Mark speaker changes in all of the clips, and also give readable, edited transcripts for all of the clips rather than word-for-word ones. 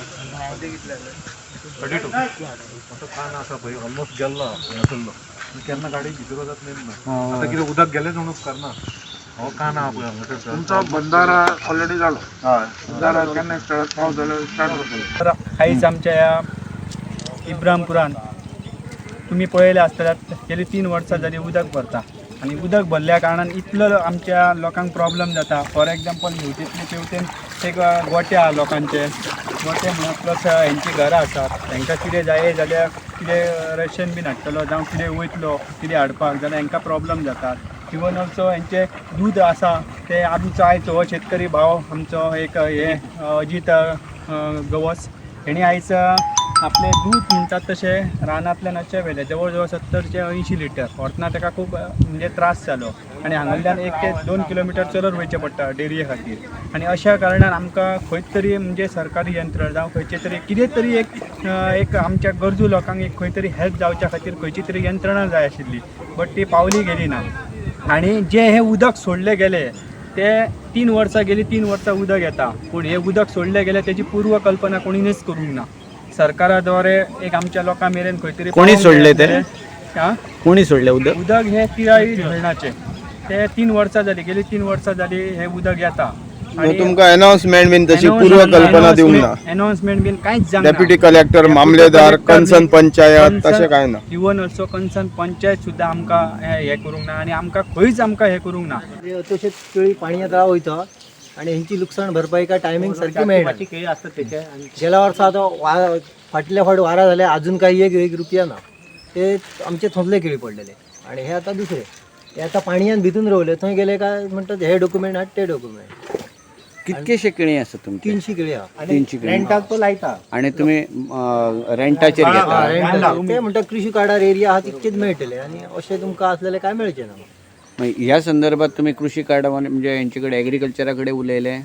Speaker 1: 32.
Speaker 2: आतां कान आसा पळय ऑलमोस्ट गेल्लो हांगासरलो. केन्ना गाडी भितर वचत न्ही ना. आतां कितें उदक गेलेंच म्हणून उपकारना. हो कान आहा पळय हांगासर.
Speaker 1: तुमचो बंधारा ऑलरेडी जालो. बंधारा केन्ना स्टार्ट पावस जाल्यार स्टार्ट जातलो.
Speaker 3: तर आयज आमच्या ह्या इब्रामपुरान तुमी पळयलें आसतलें, गेली 3 वर्सां जाली उदक भरता आनी उदक भरल्या कारणान इतलो आमच्या लोकांक प्रॉब्लम जाता. फॉर एग्जाम्पल हेवटेंतले तेवटेन एक गोटे आहा लोकांचे, गोटे म्हणून प्लस हेंची घरां आसात. हेंकां कितें जाय जाल्यार कितें रेशन बीन हाडटलो जावं कितें वयतलो कितें हाडपाक जाल्यार हेंकां प्रॉब्लम जातात. इवन ऑल्सो हेंचें दूद आसा तें आमचो आयज हो शेतकरी भाव आमचो एक हे अजीत गवस हेणी आयज आपलें दूद म्हणटात तशें रानांतल्यान अशें व्हेलें जवळ जवळ 70 ते 80 लिटर व्हरतना ताका खूब म्हणजे त्रास जालो आनी हांगासरल्यान 1 ते 2 किलोमिटर चलत वयचें पडटा डेरये खातीर. आनी अशा कारणान आमकां खंय तरी म्हणजे सरकारी यंत्रणा जावं खंयचे तरी कितें तरी एक एक आमच्या गरजू लोकांक एक खंय तरी हेल्प जावच्या खातीर खंयची तरी यंत्रणा जाय आशिल्ली, बट ती पावली गेली ना. आनी जें हें उदक सोडलें गेलें ते 3 वर्सां गेली, 3 वर्सां उदक येता, पूण हें उदक सोडलें गेलें तेजी पूर्व कल्पना कोणीनच करूंक ना. सरकारा द्वारे एक आमच्या लोकां मेरेन खंय तरी
Speaker 4: कोणी सोडले ते? कोणी सोडले उदक?
Speaker 3: उदक हे तिराई धरणाचे ते 3 वर्सां जाली, गेली 3 वर्सां जाली हे उदक येता.
Speaker 5: तुमकां अनाउन्समेंट बीन तशी पूर्व कल्पना दिवंक ना?
Speaker 3: अनाउन्समेंट बीन कांयच जावंक ना.
Speaker 5: डेप्युटी कलेक्टर, मामलेदार, कन्सर्न पंचायत तशें कांय ना.
Speaker 3: इवन ऑल्सो कन्सर्न पंचायत सुद्दां आमकां हें करूंक ना आनी आमकां खंयच आमकां हें करूंक ना.
Speaker 6: तशेंच केळी पाणया तळा वयता आनी हेंची लुकसाण भरपाई काय टायमींग सारकी मेळना. गेल्या वर्सा आतां फाटल्या फावट वारा जाले, अजून काही एक रुपया ना. ते आमचे थोंदले केळी पडलेले आनी हे आतां दुसरे हे आतां पाणयान भितून रावले, थंय गेले काय म्हणटात हे डॉक्युमेंट हाड ते डॉक्युमेंट.
Speaker 4: कितकेशे केळी आसा तुमचे?
Speaker 6: 300 केळी आहा.
Speaker 4: 300 केळी.
Speaker 6: रेंटाक तो लायता
Speaker 4: आणि तुम्ही रेंटाचेर घेता?
Speaker 6: रेंटाक. ते म्हणटा कृषी कार्डार एरिया आहा तितकेच मेळटले आनी अशें तुमकां आसलेले काय मेळचें ना.
Speaker 4: मग ह्या संदर्भात तुम्ही कृषी कार्ड म्हणजे यांच्याकडे ॲग्रिकल्चरा कडेन उलयले?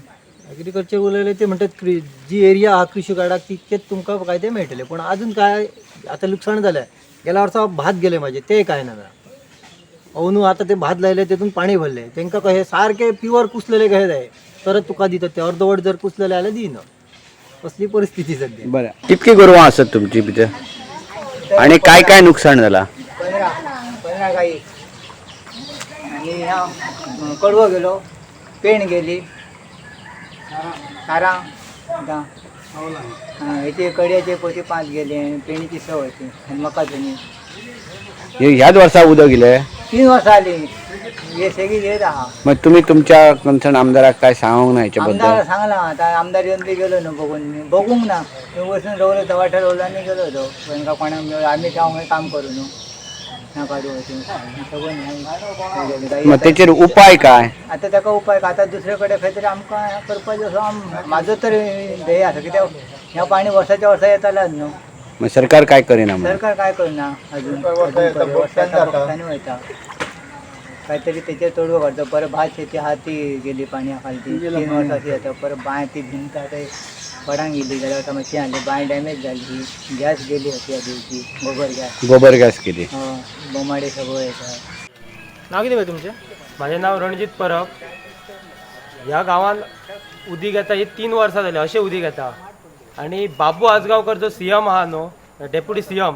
Speaker 6: एग्रीकल्चर उलयले ते म्हणटात जी एरिया आहा कृषी कार्डाक तितकेच तुमकां काय ते मेळटले, पूण अजून काय आतां लुकसाण जालें. गेल्या वर्सा भात गेले म्हाजे ते काय ना. अंदू आतां ते भात लायले तेतून पाणी भरले, तांकां कशें सारकें प्युअर कुसलेले कशें जाय तरच तुका दितात ते, अर्दवट जर कुसलेले जाल्यार दिना. असली परिस्थिती सध्या.
Speaker 4: बरं, कितकी गोरवां आसत तुमची भितर आणि काय काय नुकसान झाला?
Speaker 7: 15 गाई आणि ह्या कडवो गेलो, पेण गेली, सारां आतां हेचे कडयाचे पोती 5 गेले, पेणीची 6 होती आनी मका जुनी.
Speaker 4: ह्याच वर्सा उदक गेले?
Speaker 7: 3 वर्सां आली हे सेगीत येत आहा.
Speaker 4: मग तुम्ही तुमच्या कन्सर्न आमदाराक काय सांगूंक ना हेच्या बद्दल?
Speaker 7: आमदार सांगला, आतां आमदार येवन बी गेलो न्हू बघून, बघूंक ना मी वचून रोवलो तो वाठार रोवलो आनी गेलो तो तांकां कोणाक मेळ्ळो आमी जावं काम करू न्हू ना काडू अशें.
Speaker 4: मग तेचेर उपाय काय?
Speaker 7: आतां ताका उपाय आतां दुसरे कडेन खंय तरी आमकां करपाचें असो म्हाजो तर ध्येय आसा, कित्याक ह्या पाणी वर्साच्या वर्सा येतालाच न्हू.
Speaker 4: मग सरकार काय करिना?
Speaker 7: सरकार काय करना अजून वर्सांनी वयता काहीतरी तेचेर तोडगो काडचो. परत भात शेती आहा ती गेली पाणया खाली, 3 वर्सां अशी जाता. परत बांय ती भिंत आतां पडांक गेली, गेल्या वर्सा मातशी हाडली बांय डॅमेज जाली, गॅस गेली हती आदीची गोबर गॅस.
Speaker 4: गोबर गॅस केली.
Speaker 7: बोमाडे सगळं येता.
Speaker 8: नाव कितें बाय तुमचें? म्हाजें नांव रणजीत परब. ह्या गांवांत उदीक येता ही 3 वर्सां जाली अशें उदीक येता आनी बाबू आजगांवकर जो सी एम आहा न्हू, डेप्युटी सी एम,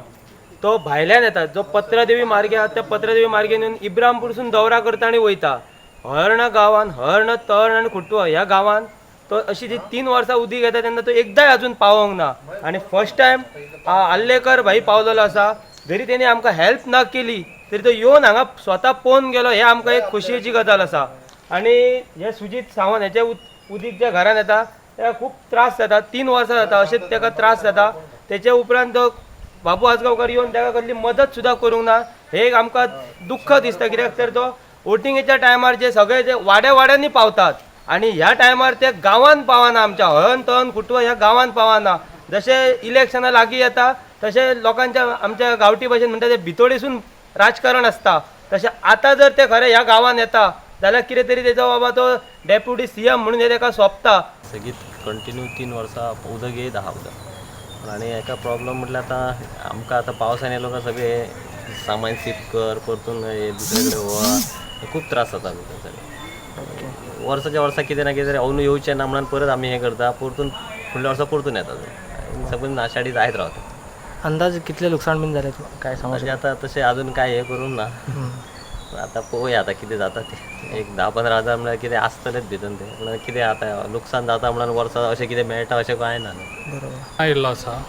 Speaker 8: तो भायल्यान येता. जो पत्रदेवी मार्गे आहा त्या पत्रदेवी मार्गेन येवन इब्रामपूरसून दौरा करता आनी वयता. हर्ण गांवान, हर्ण तर्ण आनी खुटवा ह्या गांवान तो अशी जी 3 वर्सां उदीक येता तेन्ना तो एकदाय अजून पावोंक ना. आनी फर्स्ट टायम आल्लेकर भाई पावलेलो आसा, जरी तेणी आमकां हेल्प ना केली तरी तो येवन हांगा स्वता पळोवन गेलो, हे आमकां एक खोशयेची गजाल आसा. आनी हे सुजीत सावंत हेचे उदीक ज्या घरान येता तेका खूब त्रास जाता, 3 वर्सां जाता अशेंच तेका त्रास जाता. तेचे उपरांत तो बाबू आजगांवकर येवन तेका कसली मदत सुद्दां करूंक ना, हे एक आमकां दुख्ख दिसता. कित्याक तर तो वोटिंगेच्या टायमार जे सगळे जे वाड्या वाड्यांनी पावतात आनी ह्या टायमार ते गांवान पावना, आमच्या हळण तण खुटवा ह्या गांवान पावना. जशें इलेक्शनां लागीं येता तशें लोकांच्या आमच्या गांवठी भाशेन म्हणटा ते भितोडेसून राजकारण आसता, तशें आतां जर ते खरें ह्या गांवान येता जाल्यार कितें तरी तेजो बाबा तो डेप्युटी सी एम म्हणून हे तेका सोंपता.
Speaker 9: सेगीत कंटिन्यू 3 वर्सां उदक येयत आहा उदक. आनी हेका प्रॉब्लम म्हटल्यार आतां आमकां आतां पावसान येयलो काय सगळें सामान शिफ्ट कर, परतून दुसरे कडेन व्हर, खूब त्रास जाता सगळें. वर्साच्या वर्सा कितें ना कितें तरी अंदू येवचें ना म्हणून परत आमी हें करता, परतून फुडल्या वर्सा परतून येता. सगळें नाशाडी जायत रावता.
Speaker 8: अंदाज कितले लुकसाण बीन जालें काय सांगू
Speaker 9: म्हणजे आता तशें अजून काय हे करूंक ना, आतां पळोवया आतां कितें जाता तें. एक 10-15 हजार म्हळ्यार कितें आसतलेंच भितून तें, पूण कितें आतां लुकसाण जाता म्हणून वर्सा अशें कितें मेळटा अशें कांय ना न्हू.
Speaker 8: बरोबर.
Speaker 10: आयिल्लो आसा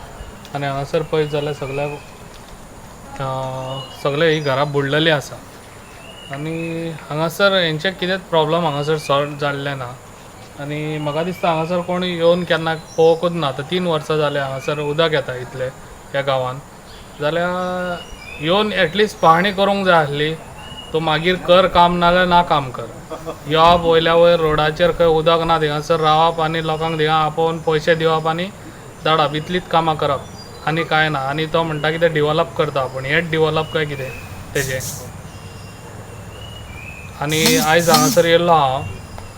Speaker 10: आनी हांगासर पळयत जाल्यार सगळ्याक सगळे ही घरां बुडलेली आसा आनी हांगासर हेंचे कितेंच प्रॉब्लम हांगासर सॉल्व जाल्लें ना. आनी म्हाका दिसता हांगासर कोण येवन केन्ना पळोवंकूच ना. आतां 3 वर्सां जालें हांगासर उदक येता इतलें ह्या गांवांत, जाल्यार येवन एटलिस्ट पाहणी करूंक जाय आसली. तूं मागीर कर काम नाजाल्यार ना काम कर. येवप वयल्या वयर रोडाचेर खंय उदक ना थिंगासर रावप आनी लोकांक थिंगा आपोवन पयशे दिवप आनी धाडप, इतलीच कामां करप आनी कांय ना. आनी तो म्हणटा कितें डिवॉलप करता आपूण, हेंच डिवॉलप काय कितें तेजें. आनी आयज हांगासर येयल्लो हांव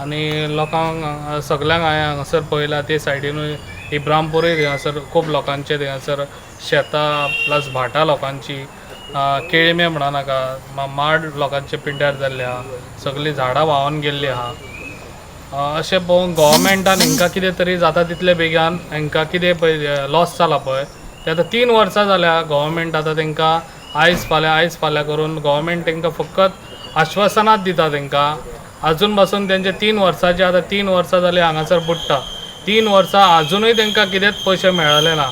Speaker 10: आनी लोकांक सगल्यांक हांवें हांगासर पळयलां. ते सायडीनूय इब्रामपुरूय थिंगासर खूब लोकांचे थिंगासर शेतां प्लस भाटां लोकांची, केळमे म्हणा नाका, माड लोकांचे पिड्ड्यार जाल्ले आहा, सगळीं झाडां व्हांवन गेल्लीं आहा. अशें पळोवन गोवोरमेंटान हांकां कितें तरी जाता तितले बेगान हांकां कितें पळय लॉस जाला पळय ते आतां 3 वर्सां जाल्या गोवोरमेंट आतां तांकां आयज फाल्यां आयज फाल्यां करून गोवोरमेंट तांकां फकत आश्वासनाच दिता तांकां. आजून पासून तेंचे 3 वर्सांचे आतां 3 वर्सां जालीं हांगासर बुडटा, 3 वर्सां आजुनूय तांकां कितेंच पयशे मेळले ना.